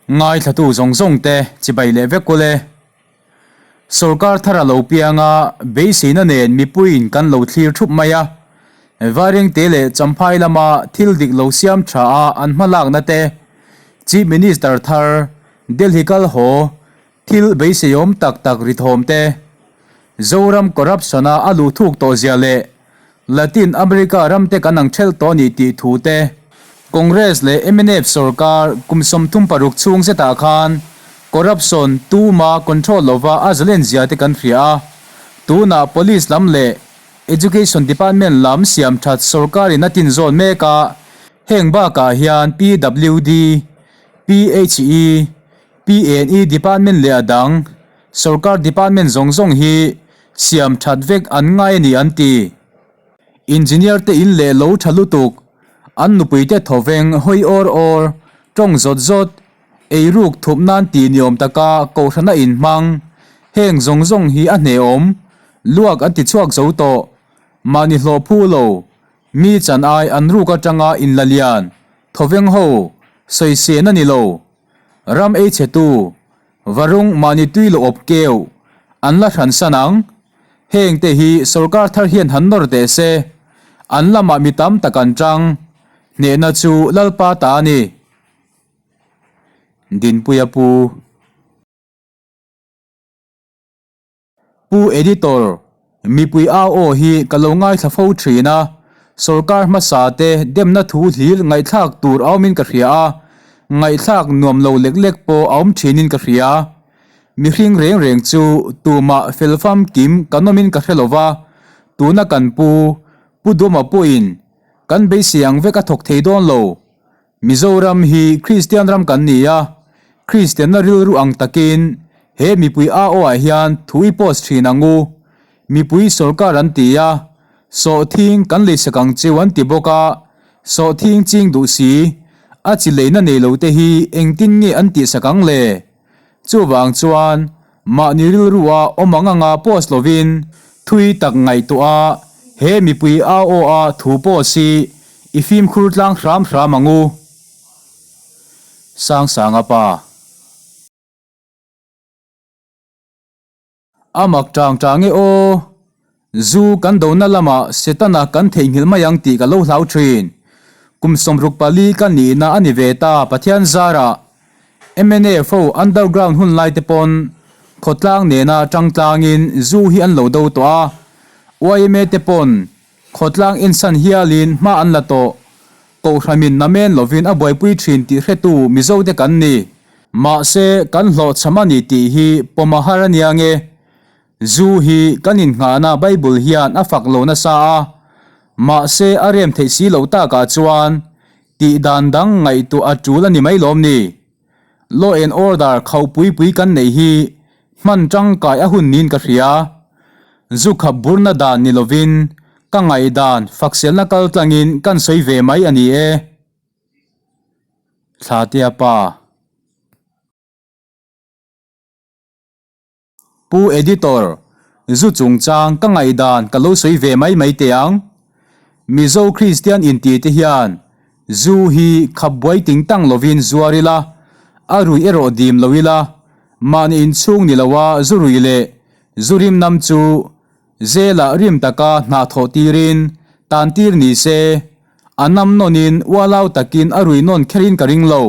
Ngaithlatu zawng zawng te chibai leh vek ule. Sorkar thar a lo piang a, beiseina nen mipuiin kan lo thlir thup mai a. Vairengte leh Champhai lama thil dik lo siam tha a an hmalakna te, Chief Minister thar Delhi kal haw thil beiseiawm tak tak rithawm te, Zoram corruption-a a luh thuk tawh zia leh Latin America ramte kan ang thelh tawh a ni tih thu te, Congress leh mnf sorkar kum 36 chhung zetah khan corruption tuma control lova a zalen zia te kan hria a, tunah Police lam leh Education Department lam siam that sorkarin a tinzawn mek a, heng bakah hian PWD, PHE, PNE Department leh a dang sorkar department zawng zawng hi siam that vek an ngai a ni an ti. Engineer te in leh lo tha lutuk, an nupui te thawveng hawi awr awr, tawng zawt zawt, eiruk thup nan tih ni awm taka kohhrana inhmang, heng zawng zawng hi a hnehawm, luak an ti chhuak zo tawh, mahni hlawh phu lo, mi chan ai an ruk atanga inla lian, thawveng ho, sawisên a ni lo. Ram ei chhetu, Varung mahni tui lo awp keu, an la hran san ang. Heng te hi sorkar thar hian han nawr teh se, an lamah mi tam tak an tang. Hnehna chu Lalpa ta a ni. Dinpuia Pu. Pu Editor, mipui au aw hi ka lo ngaithla fo thin a, sorkar hmasa te demna thu hlir ngaihthlak tur a awmin ka hria a, ngaihthlak nuam lo lek lek pawh a awm thinin ka hria. Mihring reng reng chu tumah fel famkim kan awmin ka hre lo va, tuna kan pu, Pu Duama pawhin kan beisei ang vek a thawk thei dawn lo. Mizoram hi Kristian ram kan ni a, Kristianna rilru ang takin he mipui AO ah hian thu i post thin ang u. Mipui sorkar an ti a, sawhthing kan leisak ang cheu an ti bawk a, sawhthing ching duh si, a chi leina nei lo te hi engtin nge an tihsak ang le? Chuvang chuan mahni rilrua awm ang anga post lovin thui tak ngaihtuah a he mipui AO a thu post hi i fimkhur tlang hram hram ang u. Sangsanga pa. A mak tang tang e aw. Zu kan dona lamah Setana kan theihnghilh mai ang tih ka lo hlau thin. Kum 64 ka nihna a ni ve ta Pathian zarah. Mnf ho underground hun lai te pawn khawtlang nena tang tlangin zu hi an lo do tawh a. Yma te pawn khawtlang ensan hialin hma an la tawh. Kohhramin namen lovin a buaipui thin tih hretu Mizo te kan ni. Mahse, kan hlawhchham a ni tih hi pawm a har a nia nge? Zu hi kan innghahna Bible hian a fak lo nasa a, mahse a rem theih si loh takah chuan tih dan dang ngaihtuah a tul a ni mai lawm ni? Law and order khauh pui pui kan neih hi hman tangkai a hun niin ka hria. Zu khap burna dan ni lovin ka ngaihdan fakselna kal tlangin kan sawi ve mai a ni e. Thlatea pa. Pu Editor, zu chungchang ka ngaihdan ka lo sawi ve mai mai teh ang. Mizo Kristian inti te hian zu hi khap buai ting tang lovin zuar ila, a rui erawh dim lo ila, mahni inchhung ni loa zu rui leh zu rim nam chu Zela rim taka hna thawh tirin tan tir ni se, a nam nawnin ualau takin a rui nawn kherin ka ring lo.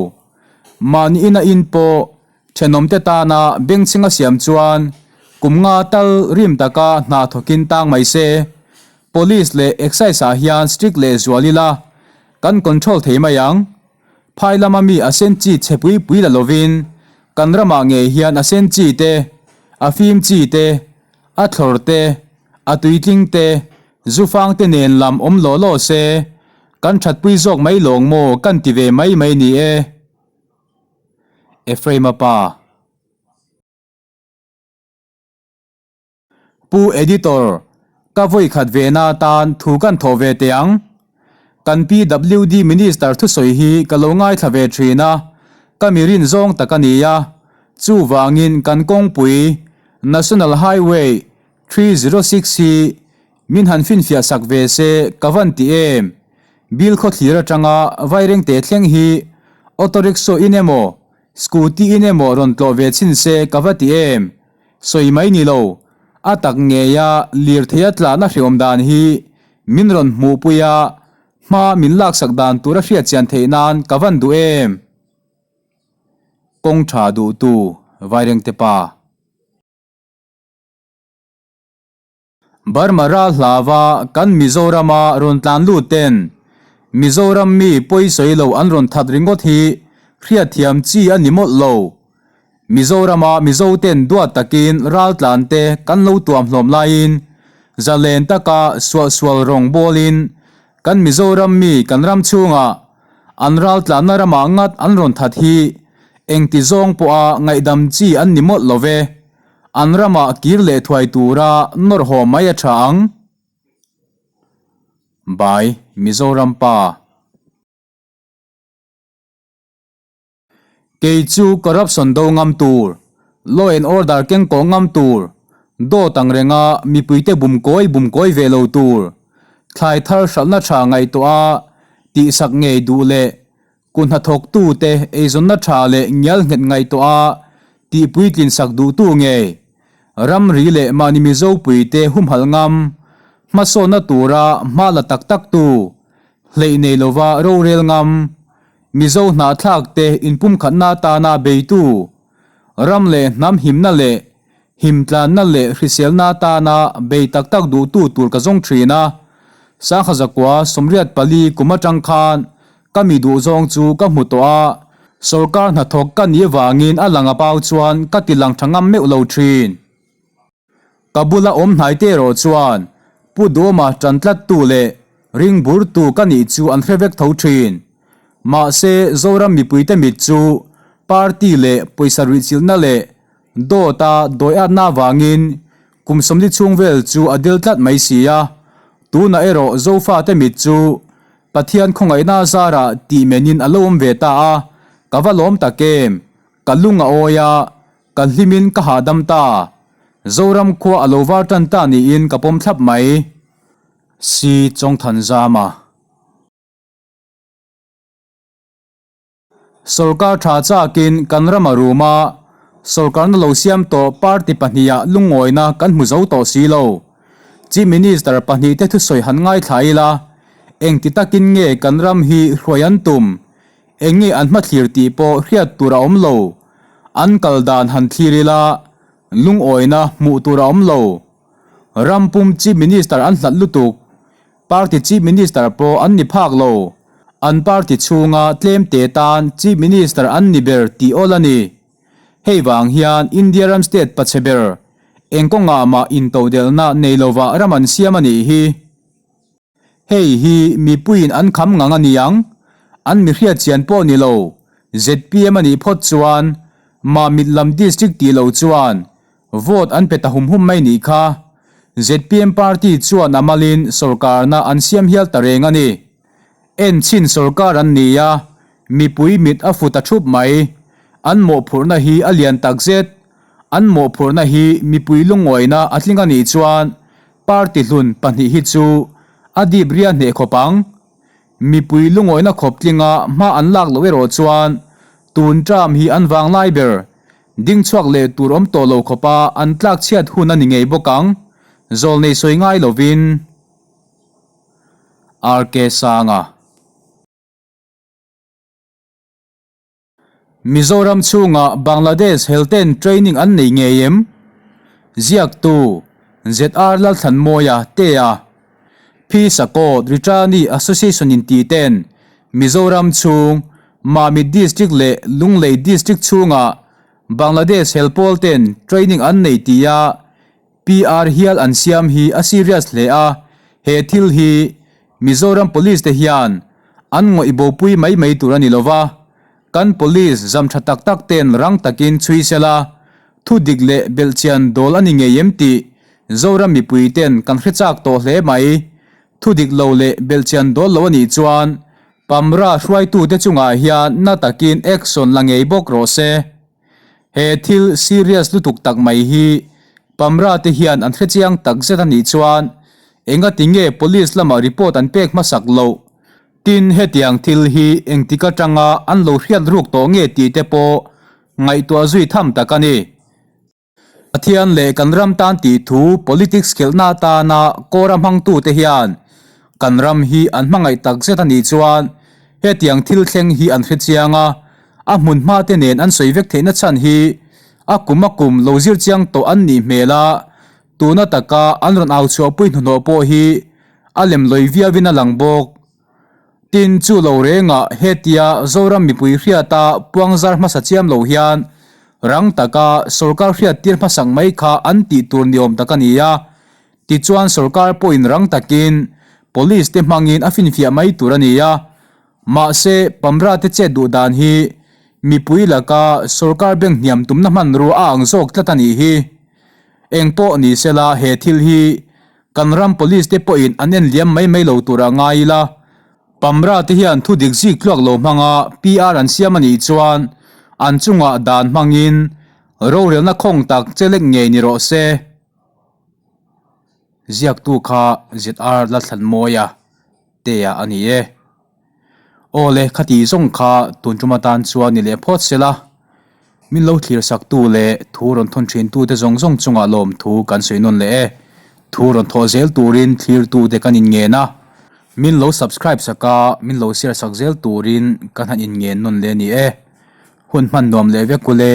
Mahni ina in pawh thenawmte tana bengchheng a siam chuan kum nga tal rim taka hna thawkin tang mai se. Police leh Excise ah hian strict leh zual ila kan control thei mai ang. Phai lama mi a sen chi chhe pui pui la lovin kan ramah ngei hian a sen chi te, a fim chi te, A thlawr te, a tuitling te, zufang te nen lam awm law law se, kan thatpui zawk mai lawng maw kan ti ve mai mai ni e. Ephraim-a pa. Pu Editor, ka vawi khat ve na atan thu kan thawh ve teh ang. Kan PWD Minister thusawi hi ka lo ngaithla ve thin a, ka mi rin zawng tak a ni a, chuvangin kan kawngpui National Highway 306 hi min han finfiah sak ve se ka van ti em? Bill khawthlir atanga Vairengte thleng hi Auto Rickshaw in emaw? Scooty in emaw rawn tlawh ve chhin se ka va ti em? Sawi mai ni lo, a tak ngeia lirtheia tlahna hreawm dan hi min rawn hmuhpui a, hma min laksak dan tura hriatchian theih nan ka van duh em? Kawng tha duhtu Vairengte pa. Burma ral hlava kan Mizorama rawn tlan lut ten Mizoram mi pawisawi lo an rawn that ringawt hi hriatthiam chi a ni mawlh lo. Mizorama Mizo ten duat takin ral tlan te kan lo tuam hlawm laiin zalen taka suahsual rawng bawlin kan Mizoram mi kan ram chhungah an ral tlanna ramah ngat an rawn that hi engti zawng pawha ngaihdam chi an ni mawlh lo ve. An ramah kir leh thuai tura nawr haw mai a tha ang. By Mizoram pa. Kei chu corruption do ngam tur, law and order keng kawh ngam tur, dawt ang renga mipuite bum kawi bum kawi ve lo tur, thlai thar hralhna tha ngaihtuah a tihsak ngei duh leh Ku hnathawktute eizawnna tha leh ngial nghet ngaihtuah a tihpuitlin sak duhtu ngei, ramri leh mahni Mizopuite humhalh ngam, hmasawnna tura hma la tak taktu, hleih nei lova rorel ngam, Mizo hnahthlakte inpumkhatna atana beitu, ram leh hnam himna leh Himtlanna leh hriselna atana bei tak tak duhtu tur ka zawng thin a, Sangha zakua 84 kum atang khan ka mi duh zawng chu ka hmu tawh a, sawrkar hnathawk ka nih vangin a lang a pau chuan ka ti lang tha ngam meuh lo thin. Ka bula awm hnai te erawh chuan Pu Duama tan tlattu leh ring burtu ka nih chu an hre vek tho thin. Mahse Zoram mipuite mit chu party leh pawisa ruihchilhna leh Dawt a dawi atna avangin kum 40 chhung vel chu a dil tlat mai si a, tunah erawh Zofate mit chu Pathian khawngaihna zarah tih menin a lo awm ve ta a, ka va lawm tak em, ka lung a awi a, ka hlimin ka hahdam ta. Zoram khua a lo var tan ta niin ka pawm thlap mai. Si Chawngthanzama. Sorkar tha chakin kan ram a rum a, sorkarna lo siam tawh party pahniha lungawina kan hmu zo tawh si lo. Chief Minister pahnihte thusawi han ngaithla ila, engti takin nge kan ram hi hruai an tum, eng nge an hmathlir tih pawh hriat tur a awm lo. An kal dan han thlir ila, lungawina hmuh tur a awm lo. Ram pum Chief Minister an hlat lutuk. Party Chief Minister pawh an ni phak lo. An party chhunga tlemte tan Chief Minister an ni ber tih awl a ni. Hei vang hian India ram state pachhe ber, eng kawngah mah intodelhna nei lova ram an siam a nih hi. Hei hi mipuiin an kham ngang a niang. An mi hriatchian pawh ni lo. Zpm a nih phawt chuan Mamit lam district tih lo chuan Vote an pe ta hum hum mai nih kha. Zpm party chuan a malin sorkarna an siam hial ta reng a ni. En chhin sorkar an ni a, mipui mit a fu ta thup mai. An mawhphurhna hi a lian takzet. An mawhphurhna hi mipui lungawina a tling a nih chuan party hlun pahnih hi chu a dip ria hneh khawp ang. Mipui lungawina khawp tlinga hma an lak loh erawh chuan tun term hi an vanglai ber. Ding chhuak leh tur awm tawh lo khawpa an tlak chhiat hun a ni ngei bawk ang, zawlnei sawi ngai lovin. RK Sanga. Mizoram chhungah Bangladesh helten training an nei ngei em? Ziaktu, ZR Lalthlanmawia, Tea. Phi Sakawt Returni Association in ti ten Mizoram chhung Mamit District leh Lunglei District chhungah Bangladesh hel pawl ten training an nei tia PR hial an siam hi a serious hle a, he thil hi Mizoram Police te hian an ngawih bopui mai mai tur a ni lova, kan Police zam tha tak tak ten rang takin chhui sela, thu dik leh belhchian dawl a ni ngei em tih Zoram mipui ten kan hre chak tawh hle mai. Thu dik lo leh belhchian dawl lo a nih chuan Pamra hruaitute chungah hian na takin action la ngei bawk rawh se. He thil serious lutuk tak mai hi Pamra te hian an hre chiang tak zet a nih chuan engati nge police lamah report an pek hmasak loh? Tin, hetiang thil hi engtik atanga an lo hriat ruk tawh nge tih te pawh. ngaihtuah zui tham tak a ni. Pathian leh kan ram tan tih thu politics khelhna atana kawra hmangtute hian kan ram hi an hmangaih tak zet a nih chuan hetiang thil thleng hi an hre chiang a, a hmun hma te nen an sawi vek theihna chhan hi a kum a kum lo zir chiang tawh an nih hmel a, tuna taka an rawn au chhuahpui hnuhnawh pawh hi a lem lawi viauin a lang bawk. Tin, chu lo rengah hetia Zoram mipui hriata puangzar hmasa chiam lo hian rang taka sorkar hriattir hmasak mai kha an tih tur ni awm tak a ni a. Tichuan sorkar pawhin rang takin Police te hmangin a finfiah mai tur a ni a. Mahse, Pamra te chet duh dan hi mipui laka sorkar bank hniam tumna hmanrua a ang zawk tlat a nih hi. Eng pawh ni sela he thil hi Kan ram police te pawhin an en liam mai mai lo tur a ngai ila, Pamra te hian thu dik zik tluak lo hmanga PR an siam a nih chuan an chungah dan hmangin rorelna khawng tak che lek ngei ni rawh se. Ziaktu kha ZR Lalthlanmawia Tea a ni e. Aw le, khati zawng kha tun tum atan chuan ni leh phawt se la, min lo thlir saktu leh thu rawn thawn thintute zawng zawng chungah lawmthu kan sawi nawn leh e. Thu rawn thawh zel turin thlirtute kan inngen a, min lo subscribe sak a, min lo share sak zel turin kan han inngen nawn leh a ni e. Hun hman nuam leh vek ule.